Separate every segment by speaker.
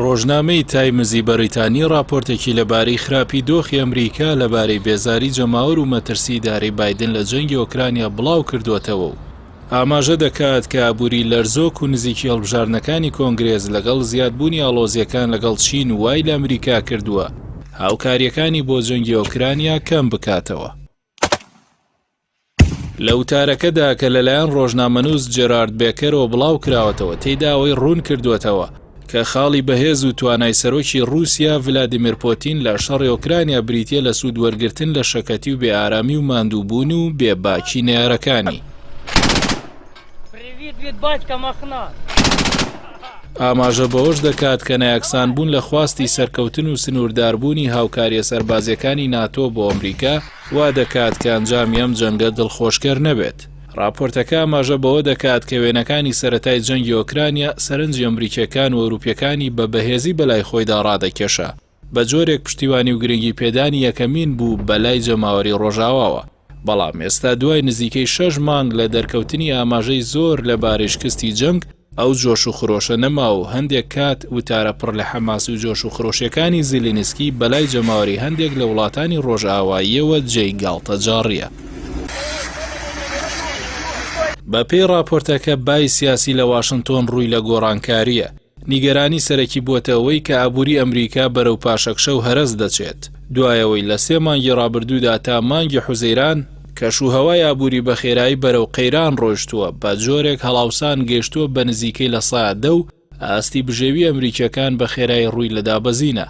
Speaker 1: ڕۆژنامەی تایمزی بەریتانی ڕاپۆرتێکی لەبارەی خراپی دۆخی ئەمریکا لەبارەی بێزاری جەماوەر و مەترسی ئیدارەی بایدن لە جەنگی ئۆکرانیا بڵاو کردووەتەوە و ئاماژە دەکات کە ئابووری لەرزۆک و نزیکی هەڵبژاردنەکانی کۆنگرێس لەگەڵ زیادبوونی ئاڵۆزییەکان لەگەڵ چین وای لە ئەمریکا کردووە هاوکارییەکانی بۆ جەنگی ئۆکرانیا کەم بکاتەوە. لە وتارەکەدا کە لەلایەن ڕۆژنامەنووس جێرارد بێکەرەوە بڵاو کراوەتەوە، تێیدا ئەوەی ڕوون کردووەتەوە کە خاڵی بەهێز و توانای سەرۆکی ڕووسیا ڤلادیمیر پۆتین لە شەڕی ئۆکرانیا بریتییە لە سوود وەرگرتن لە شەکەتی و بێ ئارامی و ماندووبوون و بێ باکی نەیارەکانی. ئاماژە بەوەش دەکات کە نایەکسانبوون لە خواستی سەرکەوتن و سنوورداربوونی هاوکارییە سەربازییەکانی ناتۆ بۆ ئەمریکا وا دەکات کە ئەنجامی ئەم جەنگە دڵخۆشکەر نەبێت. ڕاپۆرتەکە ئاماژە بەوە دەکات کە وێنەکانی سەرەتای جەنگی ئۆکرانیا سەرنجی ئەمریکییەکان و ئەوروپییەکانی بە بەهێزی بەلای خۆیدا ڕادەکێشا، بە جۆرێک پشتیوانی و گرنگی پێدانی یەکەمین بوو بەلای جەماوەری ڕۆژاواوە. بەڵام ئێستا دوای نزیکەی شەش مانگ لە دەرکەوتنی ئاماژەی زۆر لەبارەی شکستی جەنگ، ئەو جۆش و خرۆشە نەما و هەندێک کات وتارە پڕ لە حەماس و جۆش و خرۆشیەکانی زیلینسکی بەلای جەماوەری هەندێک لە وڵاتانی ڕۆژئاواییەوە جێی گاڵتەجاڕیە. بەپێی ڕاپۆرتەکە بای سیاسی لە واشنتۆن ڕووی لە گۆڕانکارییە، نیگەرانی سەرەکی بووەتە ئەوەی کە ئابووری ئەمریکا بەرەو پاشەکشە و هەرەس دەچێت، دوای ئەوەی لە سێ مانگی ڕابردوودا تا مانگی حوزەیران، کەشوهەوای ئابووری بە خێرایی بەرەو قەیران ڕۆیشتووە، بە جۆرێک هەڵاوسان گەیشتووە بە نزیکەی 10% و ئاستی بژێوی ئەمریکییەکان بە خێرایی ڕووی لە دابەزینە.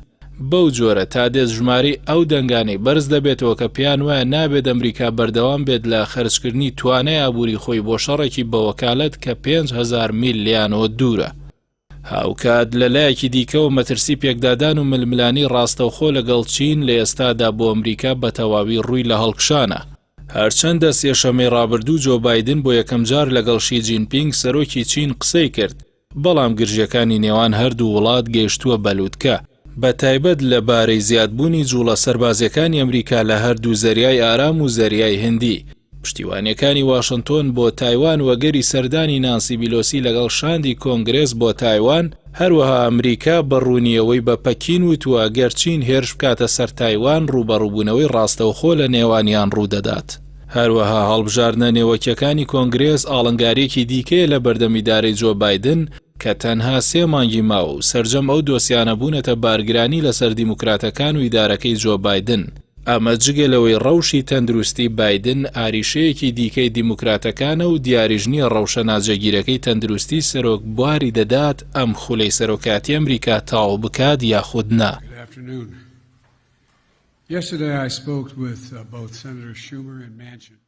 Speaker 1: بەو جۆرە تا دێت ژمارەی ئەو دەنگانەی بەرز دەبێتەوە کە پێیان وایە نابێت ئەمریکا بەردەوام بێت لە خەرجکردنی توانای ئابووری خۆی بۆ شەڕێکی بەوەکالەت کە 5000 میل لێیانەوە دوورە. هاوکات لە لایەکی دیکەوە مەترسی پێکدادان و ململانێی ڕاستەوخۆ لەگەڵ چین لە ئێستادا بۆ ئەمریکا بە تەواوی ڕووی لە هەڵکشانە. هەرچەندە سێشەممەی ڕابردوو جۆ بایدن بۆ یەکەمجار لەگەڵ شی جینپینگ سەرۆکی چین قسەی کرد، بەڵام گرژییەکانی نێوان هەردوو وڵات گەیشتووە بە لوتکە، بەتایبەت لە بارەی زیادبوونی جوڵە سەربازییەکانی ئەمریکا لە هەردوو زەریای ئارام و زەریای هندی. پشتیوانییەکانی واشنتۆن بۆ تایوان و ئەگەری سەردانی نانسی بیلۆسی لەگەڵ شاندی کۆنگرێس بۆ تایوان، هەروەها ئەمریکا بە ڕوونی ئەوەی بە پەکین وتووە گەر چین هێرش بکاتە سەر تایوان ڕووبەڕووبوونەوەی ڕاستەوخۆ لە نێوانیان ڕوودەدات. هەروەها هەڵبژاردنە نێوەکیەکانی کۆنگرێس ئاڵنگارییەکی دیکەیە لە بەردەم ئیدارەی جۆ بایدن کە تەنها سێ مانگی ماوە و سەرجەم ئەو دۆسیانە بوونەتە بارگرانی لەسەر دیموکراتەکان و ئیدارەکەی جۆ بایدن، ئەمە جگە لەوەی ڕەوشی تەندروستی بایدن ئاریشەیەکی دیکەی دیموکراتەکانە و دیاریش نییە ڕەوشە ناجێگیرەکەی تەندروستی سەرۆک بواری دەدات ئەم خولەی سەرۆکایەتی ئەمریکا تەواو بکات یاخود نا.
Speaker 2: Yesterday I spoke with both Senator Schumer and Manchin.